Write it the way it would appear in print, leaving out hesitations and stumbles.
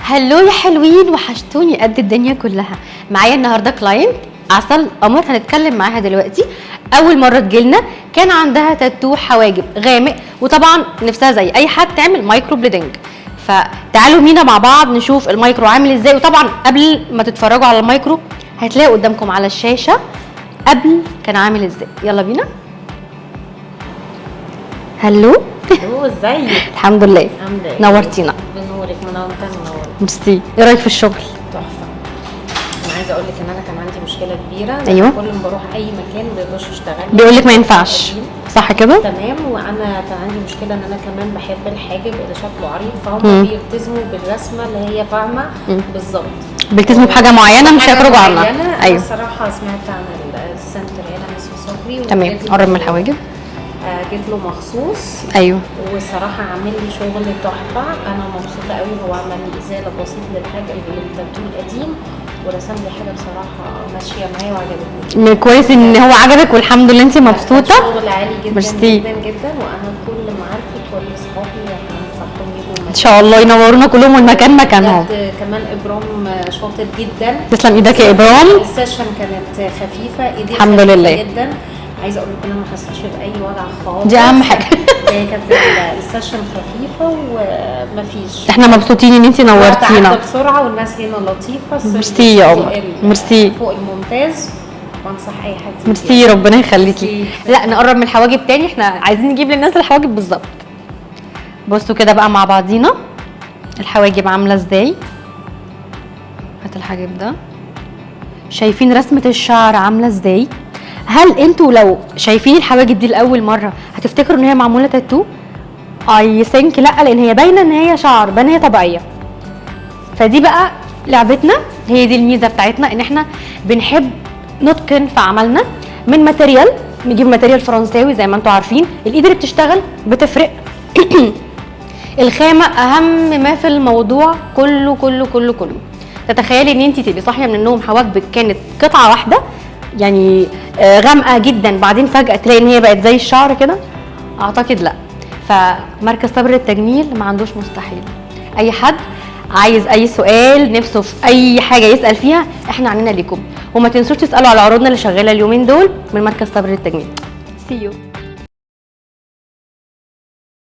Hello يا حلوين، وحشتوني قد الدنيا كلها. معايا النهارده client عسل قمر، هنتكلم معاها دلوقتي. اول مرة تجيلنا كان عندها تاتو حواجب غامق، وطبعا نفسها زي اي حد تعمل microblading. فتعالوا بينا مع بعض نشوف المايكرو عامل ازاي. وطبعا قبل ما تتفرجوا على المايكرو هتلاقوا قدامكم على الشاشة قبل كان عامل ازاي. يلا بينا. Hello. الو، ازيك؟ الحمد لله. عامله ايه؟ نورتينا. بنورك، منورة منورة. ميرسي. ايه رايك في الشغل؟ تحفه. انا عايزه اقول لك ان انا كان عندي مشكلة كبيرة إن كل ما بروح اي مكان ما بيرضوش يشتغل. بيقول لك ما ينفعش، صح كده؟ تمام. وانا كان عندي مشكلة ان انا كمان بحب الحاجب اللي شكله عريض، فهم بيلتزموا بالرسمه اللي هي فاهمه بالظبط. بيلتزموا بحاجة معينه، مش حاجة هيخرجوا عنها. معينة. انا الصراحة سمعت عن ال center هنا مسيو صبري. تمام. وجيت له. قرب من الحواجب. جيت له مخصوص. والصراحة عامل لي شغل تحفه، انا مبسوطة قوي. هو عمل لي ازالة بسيط للحاجة للتاتو القديم ورسم لي حاجة بصراحة ماشية معايا وعجبتني. كويس ان هو عجبك، والحمد لله انت مبسوطه. شغل عالي جدا. ميرسي. جدا جدا، وانا كل معارفي كل اصحابي انصحهم يجوا. ان شاء الله ينورونا كلهم والمكان مكانهم. بجد كمان ابرام شاطر جدا. تسلم ايدك يا ابرام. ال session كانت خفيفه، ايدي الحمد خفيفة لله. جدا. عايزه اقول لكم انا ما حسيتش باي وجع خالص. دي اهم حاجه. هي كانت ال session خفيفة ومفيش. احنا مبسوطين ان انت نورتينا. عدى بسرعه، والناس هنا لطيفه. ميرسي يا قمر. ميرسي. فوق الممتاز، وانصح اي حد يجي. ميرسي، ربنا يخليكي. ميرسي. لا، نقرب من الحواجب تاني، احنا عايزين نجيب للناس الحواجب بالظبط. بصوا كده بقى مع بعضينا الحواجب عامله ازاي. هات الحاجب ده. شايفين رسمه الشعر عامله ازاي؟ هل انتوا لو شايفين الحواجب دي لاول مرة هتفتكروا ان هي معمولة tattoo؟ I think لا، لان هي باينة ان هي شعر، باينة هي طبيعيه. فدي بقى لعبتنا، هي دي الميزة بتاعتنا، ان احنا بنحب نتقن في عملنا. من material، نجيب material فرنساوي زي ما انتم عارفين، الايد اللي بتشتغل بتفرق. الخامة اهم ما في الموضوع كله كله كله كله. تتخيلي ان انت تبقي صاحية من النوم حواجبك كانت قطعه واحده، يعني غامقه جدا، بعدين فجاة تلاقي ان هي بقت زي الشعر كده؟ اعتقد لا. فمركز صبري للتجميل ما عندوش مستحيل. اي حد عايز اي سؤال، نفسه في اي حاجة يسال فيها، احنا عنينا ليكم. وما تنسوش تسالوا على عروضنا اللي شغالة اليومين دول من مركز صبري للتجميل. See you.